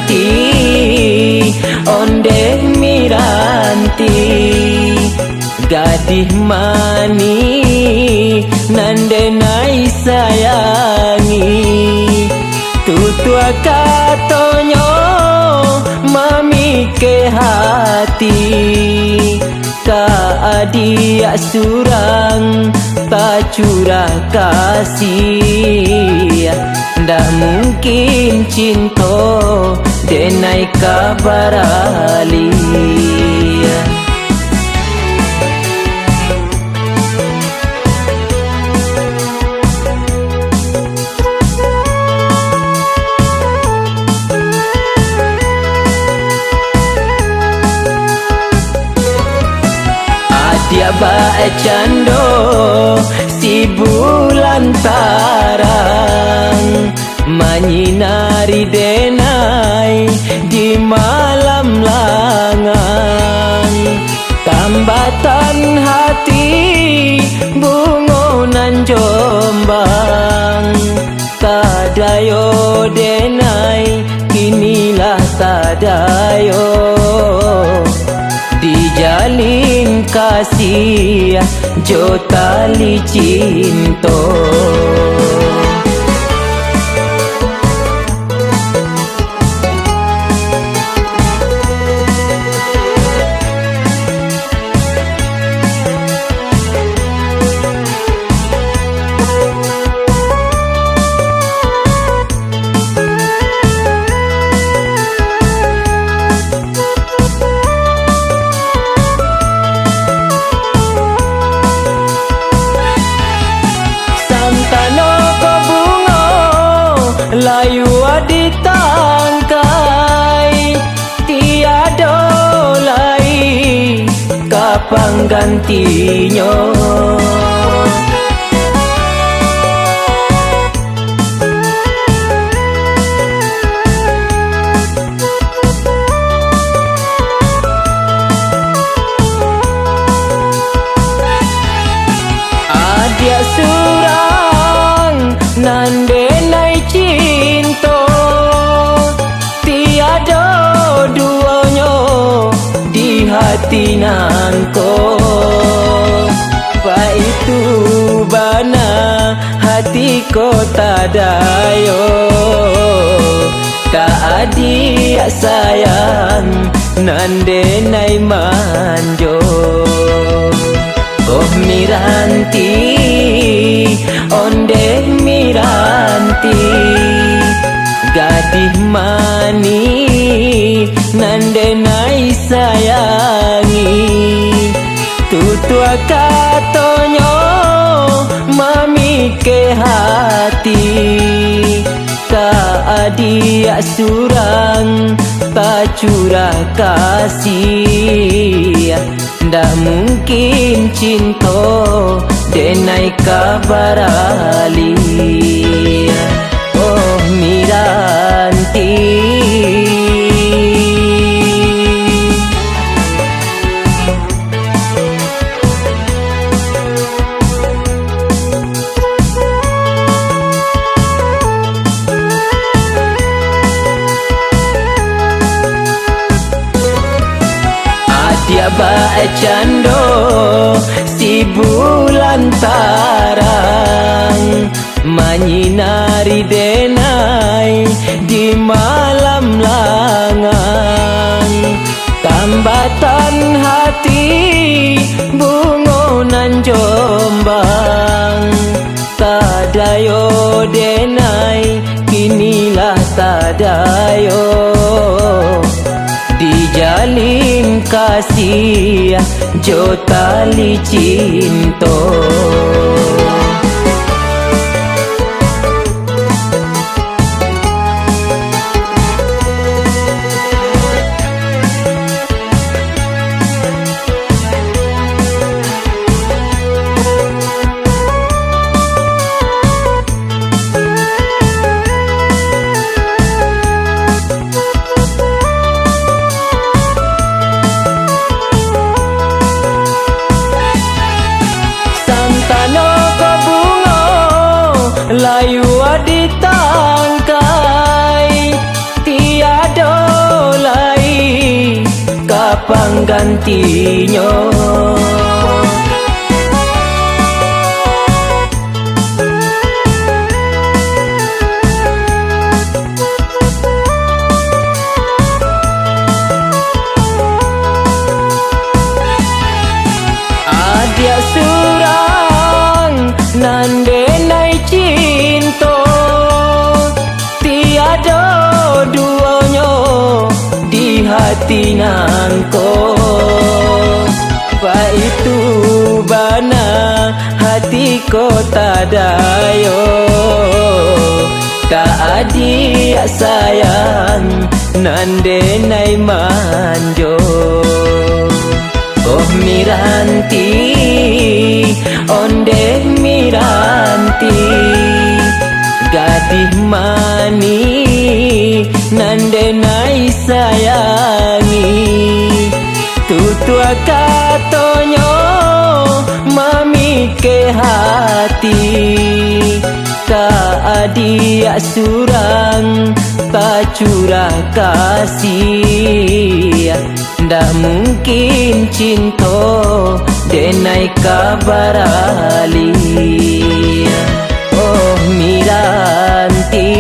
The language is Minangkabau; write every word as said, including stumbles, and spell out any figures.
Ti, ondeh Miranti, gadih manih nan denai sayangi. Tutuak katonyo mamikeh hati, ka adiak surang tacurah kasih. Ndak mungkin cinto denai ka baralih. Adiak bak cando si bulan tarang, manyinari denai di malam langang. Tambatan hati bungo nan jombang, tadayo denai kinilah tadayo. Dijalin kasih jo tali cinto. Santano ko bungo layua di tangkai, tiado lai ka panggantinyo. Adiak surang nan denai cinto, tiado duonyo di hati nan ko. Baitu bana hati ko tadayo, ka adiak sayang nan denai manjo. Oh Miranti, ondeh Miranti, gadih manih nan denai sayangi. Tutuak katonyo mamikeh hati, ka adiak surang tacurah kasih. Ndak mungkin cinto denai ka baralih. Oh Miranti. Adiak bacando si bulan tarang, manyinari denai di malam langang. Tambatan hati bungo nan jombang, tadayo denai, kinilah tadayo. Dijalin kasih jo tali cinto. Santano ko panggantinyo. Adiak surang nan denai cinto, tiado duonyo di hati nangko. Baitu bana hati ko tadayo, ka adiak sayang nan denai manjo. Oh Miranti, ondeh Miranti, gadih manih nan denai sayangi. Tutuak katonyo mamikeh hati, ka adiak surang tacurah kasih. Ndak mungkin cinto denai ka baralih. Oh Miranti,